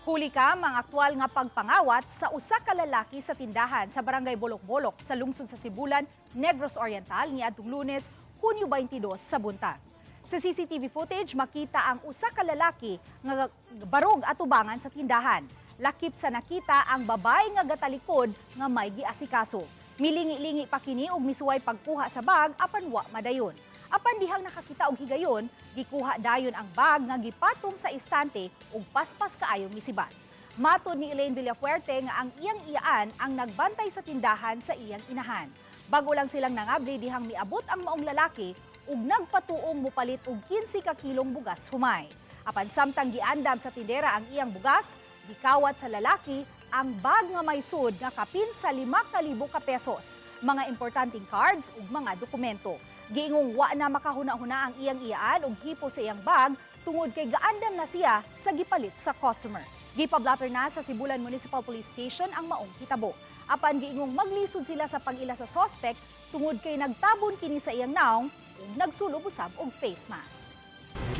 Huli ka ang aktual nga pagpangawat sa usa ka lalaki sa tindahan sa Barangay Bolok-Bolok sa lungsod sa Sibulan, Negros Oriental niadtong Lunes, Hunyo 22 sa buntag. Sa CCTV footage, makita ang usa ka lalaki nga barog atubangan sa tindahan. Lakip sa nakita ang babae nga gatalikod nga may giasikaso. Milingi-lingi pa kini og misuway pagkuha sa bag apan wa madayon. Apan dihang nakakita og higayon, gikuha dayon ang bag nga gipatong sa istante ug paspas kaayong misibat. Matod ni Elaine Villafuerte nga ang iyang iyaan ang nagbantay sa tindahan sa iyang inahan. Bago lang silang nangabli dihang miabot ang maong lalaki ug nagpatuong mupalit og 15 ka kilong bugas humay. Apan samtang giandam sa tindera ang iyang bugas, gikawat sa lalaki ang bag nga may sud nga kapin sa 5,000 ka pesos, mga importanteng cards ug mga dokumento. Giingong wa na makahuna-huna ang iyang iyaan ug hipo sa iyang bag tungod kay gaandam na siya sa gipalit sa customer. Gipablatter na sa Sibulan Municipal Police Station ang maong hitabo. Apan giingong maglisod sila sa pag-ila sa suspect tungod kay nagtabon kini sa iyang naong ug nagsulob usab og face mask.